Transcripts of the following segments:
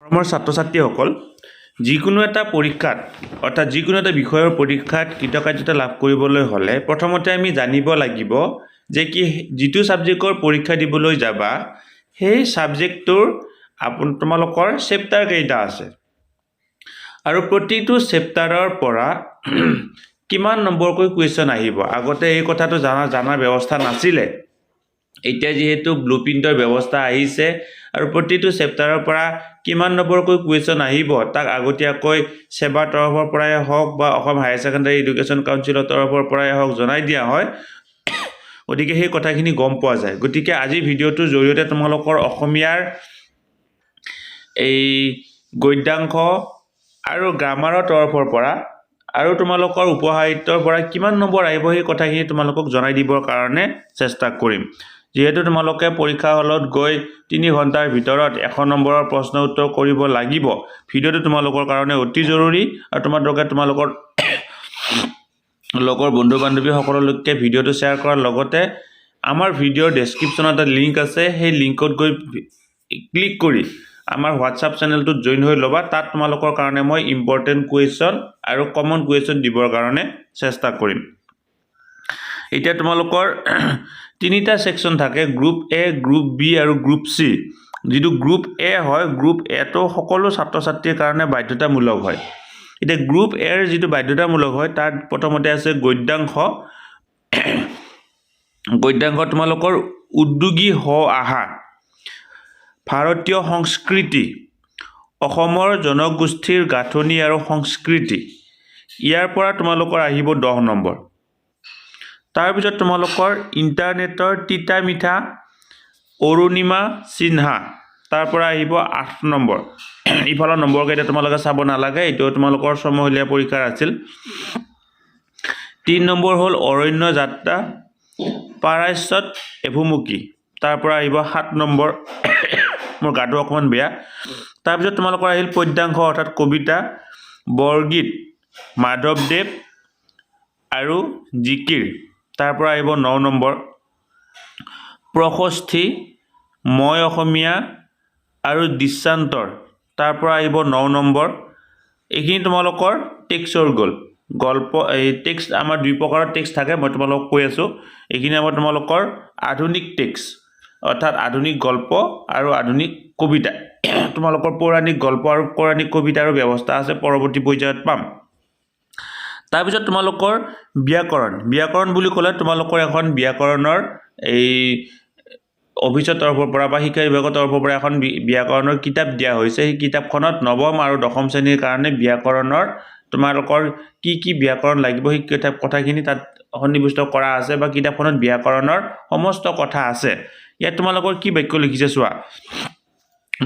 অসমৰ ছাত্ৰ ছাত্ৰীসকল, যিকোনো এটা পৰীক্ষাত, অৰ্থাৎ যিকোনো এটা বিষয়ৰ পৰীক্ষাত কৃতকাৰ্যতা লাভ কৰিবলৈ হ'লে প্ৰথমতে আমি জানিব লাগিব যে কি যিটো ছাবজেক্টৰ পৰীক্ষা দিবলৈ যাবা, সেই ছাবজেক্টটোৰ তোমালোকৰ চেপ্টাৰ কেইটা আছে আৰু প্ৰতিটো চেপ্টাৰৰ পৰা কিমান নম্বৰকৈ কুৱেশ্যন আহিব। আগতে এই কথাটো জনাৰ ব্যৱস্থা নাছিলে। এতিয়া যিহেতু ব্লু প্ৰিণ্টৰ ব্যৱস্থা আহিছে আৰু প্ৰতিটো চেপ্টাৰৰ পৰা কিমান নম্বৰকৈ কুৱেশ্যন আহিব, তাক আগতীয়াকৈ ছেবাৰ তৰফৰ পৰাই হওক বা অসম হায়াৰ ছেকেণ্ডাৰী এডুকেশ্যন কাউন্সিলৰ তৰফৰ পৰাই হওক জনাই দিয়া হয়। গতিকে সেই কথাখিনি গম পোৱা যায়। গতিকে আজিৰ ভিডিঅ'টোৰ জৰিয়তে তোমালোকৰ অসমীয়াৰ এই গদ্যাংশ আৰু গ্ৰামাৰৰ তৰফৰ পৰা আৰু তোমালোকৰ উপসাহিত্যৰ পৰা কিমান নম্বৰ আহিব, সেই কথাখিনি তোমালোকক জনাই দিবৰ কাৰণে চেষ্টা কৰিম। যিহেতু তোমালোকে পৰীক্ষা হলত গৈ 3 ঘণ্টাৰ ভিতৰত 100 নম্বৰৰ প্ৰশ্ন উত্তৰ কৰিব লাগিব, ভিডিঅ'টো তোমালোকৰ কাৰণে অতি জৰুৰী। আৰু তোমালোকে তোমালোকৰ লগৰ বন্ধু বান্ধৱীসকললৈকে ভিডিঅ'টো শ্বেয়াৰ কৰাৰ লগতে আমাৰ ভিডিঅ'ৰ ডেছক্ৰিপশ্যনত এটা লিংক আছে। সেই লিংকত গৈ ক্লিক কৰি আমাৰ হোৱাটছআপ চেনেলটোত জইন হৈ ল'বা। তাত তোমালোকৰ কাৰণে মই ইম্পৰ্টেণ্ট কুৱেশ্যন আৰু কমন কুৱেশ্যন দিবৰ কাৰণে চেষ্টা কৰিম। এতিয়া তোমালোকৰ তিনিটা ছেকশ্যন থাকে, গ্ৰুপ এ, গ্ৰুপ বি আৰু গ্ৰুপ চি। যিটো গ্ৰুপ এ হয়, গ্ৰুপ এটো সকলো ছাত্ৰ ছাত্ৰীৰ কাৰণে বাধ্যতামূলক হয়। এতিয়া গ্ৰুপ এৰ যিটো বাধ্যতামূলক হয়, তাত প্ৰথমতে আছে গদ্যাংশ। গদ্যাংশ তোমালোকৰ উদ্যোগী হ আহা, ভাৰতীয় সংস্কৃতি, অসমৰ জনগোষ্ঠীৰ গাঁথনি আৰু সংস্কৃতি, ইয়াৰ পৰা তোমালোকৰ আহিব 10 নম্বৰ। তাৰপিছত তোমালোকৰ ইণ্টাৰনেটৰ তিতা মিঠা, অৰুণিমা সিনহা, তাৰ পৰা আহিব 8 নম্বৰ। ইফালৰ নম্বৰকেইটা তোমালোকে চাব নালাগে, এইটো তোমালোকৰ ছমহীয়া পৰীক্ষাৰ আছিল। 3 নম্বৰ হ'ল অৰণ্য যাত্ৰা, পাৰাচ্যত এভুমুকি, তাৰ পৰা আহিব 7 নম্বৰ। মোৰ গাটো অকণমান বেয়া। তাৰপিছত তোমালোকৰ আহিল পদ্যাংশ, অৰ্থাৎ কবিতা, বৰগীত, মাধৱদেৱ আৰু জিকিৰ, তাৰ পৰা আহিব 9 নম্বৰ। প্ৰশস্তি, মই অসমীয়া আৰু দৃশ্যান্তৰ, তাৰ পৰা আহিব 9 নম্বৰ। এইখিনি তোমালোকৰ টেক্সৰ গ'ল। গল্প, এই টেক্সট আমাৰ দুই প্ৰকাৰৰ টেক্সট থাকে, মই তোমালোকক কৈ আছোঁ। এইখিনি আমাৰ তোমালোকৰ আধুনিক টেক্সট, অৰ্থাৎ আধুনিক গল্প আৰু আধুনিক কবিতা। তোমালোকৰ পৌৰাণিক গল্প আৰু পৌৰাণিক কবিতাৰো ব্যৱস্থা আছে, পৰৱৰ্তী পৰ্যায়ত পাম। তাৰপিছত তোমালোকৰ ব্যাকৰণ। ব্যাকৰণ বুলি ক'লে তোমালোকৰ এখন ব্যাকৰণৰ এই অফিচৰ তৰফৰ পৰা বা শিক্ষা বিভাগৰ তৰফৰ পৰা এখন ব্যাকৰণৰ কিতাপ দিয়া হৈছে। সেই কিতাপখনত নৱম আৰু দশম শ্ৰেণীৰ কাৰণে ব্যাকৰণৰ তোমালোকৰ কি কি ব্যাকৰণ লাগিব, সেই কিতাপ কথাখিনি তাত সন্নিৱিষ্ট কৰা আছে বা কিতাপখনত ব্যাকৰণৰ সমস্ত কথা আছে। ইয়াত তোমালোকৰ কি বাক্য লিখিছে চোৱা।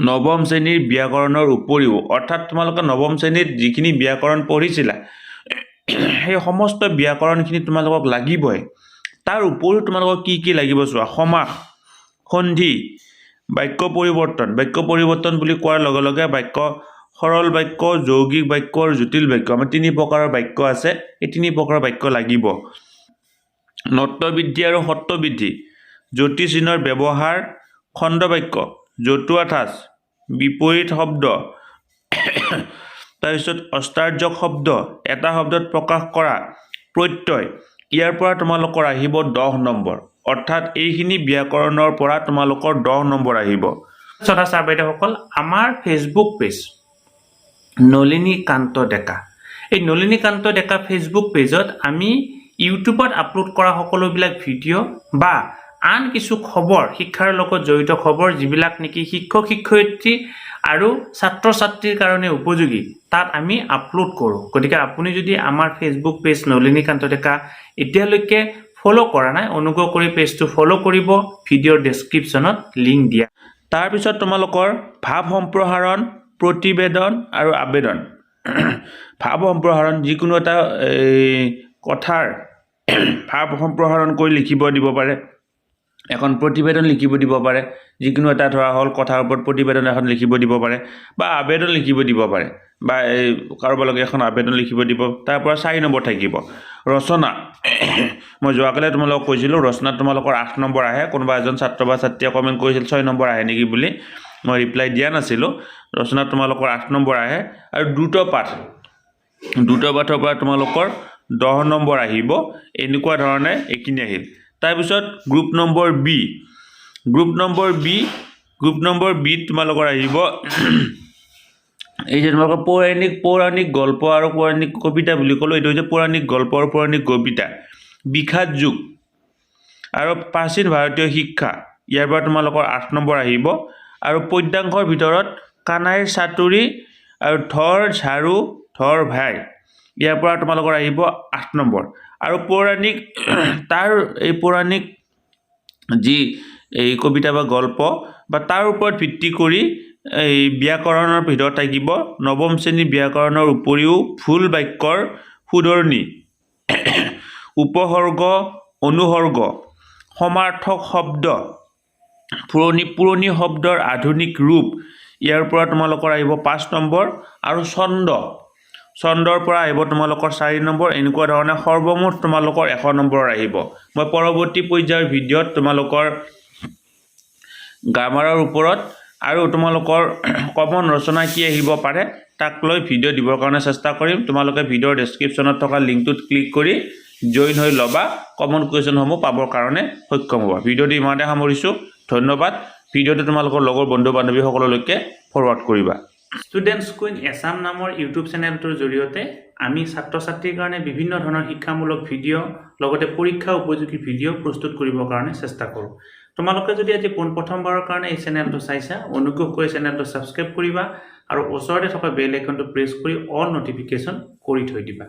নৱম শ্ৰেণীৰ ব্যাকৰণৰ উপৰিও, অৰ্থাৎ তোমালোকে নৱম শ্ৰেণীত যিখিনি ব্যাকৰণ পঢ়িছিলা, সেই সমস্ত ব্যাকৰণখিনি তোমালোকক লাগিবই। তাৰ উপৰিও তোমালোকক কি কি লাগিব চোৱা। সমাস, সন্ধি, বাক্য পৰিৱৰ্তন। বাক্য পৰিৱৰ্তন বুলি কোৱাৰ লগে লগে বাক্য সৰল বাক্য, যৌগিক বাক্য আৰু জটিল বাক্য, আমাৰ তিনি প্ৰকাৰৰ বাক্য আছে, এই তিনি প্ৰকাৰৰ বাক্য লাগিব। ণত্ববৃদ্ধি আৰু ষত্ববৃদ্ধি, যতি চিহ্নৰ ব্যৱহাৰ, খণ্ডবাক্য, জতুৱা ঠাঁচ, বিপৰীত শব্দ, তাৰপিছত অস্তাৰ্জক শব্দ, এটা শব্দত প্ৰকাশ কৰা প্ৰত্যয়, ইয়াৰ পৰা তোমালোকৰ আহিব 10 নম্বৰ। অৰ্থাৎ এইখিনি ব্যাকৰণৰ পৰা তোমালোকৰ 10 নম্বৰ আহিব। শ্ৰদ্ধা ছাৰ বাইদেউসকল, আমাৰ ফেচবুক পেজ নলিনীকান্ত ডেকা, এই নলিনীকান্ত ডেকা ফেচবুক পেজত আমি ইউটিউবত আপলোড কৰা সকলোবিলাক ভিডিঅ' বা আন কিছু খবৰ, শিক্ষাৰ লগত জড়িত খবৰ, যিবিলাক নেকি শিক্ষক শিক্ষয়িত্ৰী আৰু ছাত্ৰ ছাত্ৰীৰ কাৰণে উপযোগী, তাত আমি আপলোড কৰোঁ। গতিকে আপুনি যদি আমাৰ ফেচবুক পেজ নলিনীকান্ত ডেকা এতিয়ালৈকে ফ'ল' কৰা নাই, অনুগ্ৰহ কৰি পেজটো ফ'ল' কৰিব। ভিডিঅ'ৰ ডেছক্ৰিপশ্যনত লিংক দিয়া। তাৰপিছত তোমালোকৰ ভাৱ সম্প্ৰসাৰণ, প্ৰতিবেদন আৰু আবেদন। ভাৱ সম্প্ৰসাৰণ, যিকোনো এটা এই কথাৰ ভাৱ সম্প্ৰসাৰণ কৰি লিখিব দিব পাৰে, এখন প্ৰতিবেদন লিখিব দিব পাৰে। যিকোনো এটা ধৰা হ'ল কথাৰ ওপৰত প্ৰতিবেদন এখন লিখিব দিব পাৰে বা আবেদন লিখিব দিব পাৰে বা এই কাৰোবাৰ লগত এখন আবেদন লিখিব দিব, তাৰ পৰা 4 নম্বৰ থাকিব। ৰচনা, মই যোৱাকালি তোমালোকক কৈছিলোঁ, ৰচনাত তোমালোকৰ 8 নম্বৰ আহে। কোনোবা এজন ছাত্ৰ বা ছাত্ৰীয়ে কমেণ্ট কৰিছিল 6 নম্বৰ আহে নেকি বুলি। মই ৰিপ্লাই দিয়া নাছিলোঁ। ৰচনাত তোমালোকৰ 8 নম্বৰ আহে। আৰু দ্ৰুত পাঠ, দ্ৰুত পাঠৰ পৰা তোমালোকৰ 10 নম্বৰ আহিব। এনেকুৱা ধৰণে এইখিনি আহিল। তাৰপিছত group number B, group number B, group number বিত তোমালোকৰ আহিব এই যে তোমালোকৰ পৌৰাণিক গল্প আৰু পৌৰাণিক কবিতা বুলি ক'লোঁ। এইটো হৈছে পৌৰাণিক গল্প আৰু পৌৰাণিক কবিতা, বিষাদ যুগ আৰু প্ৰাচীন ভাৰতীয় শিক্ষা। ইয়াৰ পৰা তোমালোকৰ 8 নম্বৰ আহিব। আৰু পদ্যাংশৰ ভিতৰত কানাইৰ চাতুৰি আৰু ধৰ ঝাৰু ধৰ ভাই, ইয়াৰ পৰা তোমালোকৰ আহিব 8 নম্বৰ। আৰু পৌৰাণিক তাৰ এই পৌৰাণিক যি এই কবিতা বা গল্প বা তাৰ ওপৰত ভিত্তি কৰি এই ব্যাকৰণৰ ভিতৰত থাকিব নৱম শ্ৰেণীৰ ব্যাকৰণৰ উপৰিও ভুল বাক্যৰ শুধৰণি, উপসৰ্গ, অনুসৰ্গ, সমাৰ্থক শব্দ, পুৰণি পুৰণি শব্দৰ আধুনিক ৰূপ, ইয়াৰ পৰা তোমালোকৰ আহিব 5 নম্বৰ। আৰু ছন্দ, ছন্দৰ পৰা আহিব তোমালোকৰ 4 নম্বৰ। এনেকুৱা ধৰণে সৰ্বমুঠ তোমালোকৰ 100 নম্বৰৰ আহিব। মই পৰৱৰ্তী পৰ্যায়ৰ ভিডিঅ'ত তোমালোকৰ গ্ৰামাৰৰ ওপৰত আৰু তোমালোকৰ কমন ৰচনা কি আহিব পাৰে, তাক লৈ ভিডিঅ' দিবৰ কাৰণে চেষ্টা কৰিম। তোমালোকে ভিডিঅ'ৰ ডেছক্ৰিপশ্যনত থকা লিংকটোত ক্লিক কৰি জইন হৈ ল'বা। কমন কুৱেশ্যনসমূহ পাবৰ কাৰণে সক্ষম হ'বা। ভিডিঅ'টো ইমানতে সামৰিছোঁ। ধন্যবাদ। ভিডিঅ'টো তোমালোকৰ লগৰ বন্ধু বান্ধৱীসকললৈকে ফৰৱাৰ্ড কৰিবা। ষ্টুডেণ্টছ কুইন এছাম নামৰ ইউটিউব চেনেলটোৰ জৰিয়তে আমি ছাত্ৰ ছাত্ৰীৰ কাৰণে বিভিন্ন ধৰণৰ শিক্ষামূলক ভিডিঅ', লগতে পৰীক্ষা উপযোগী ভিডিঅ' প্ৰস্তুত কৰিবৰ কাৰণে চেষ্টা কৰোঁ। তোমালোকে যদি আজি পোনপ্ৰথমবাৰৰ কাৰণে এই চেনেলটো চাইছা, অনুগ্ৰহ কৰি চেনেলটো ছাবস্ক্ৰাইব কৰিবা আৰু ওচৰতে থকা বেল আইকনটো প্ৰেছ কৰি অল ন'টিফিকেশ্যন কৰি থৈ দিবা।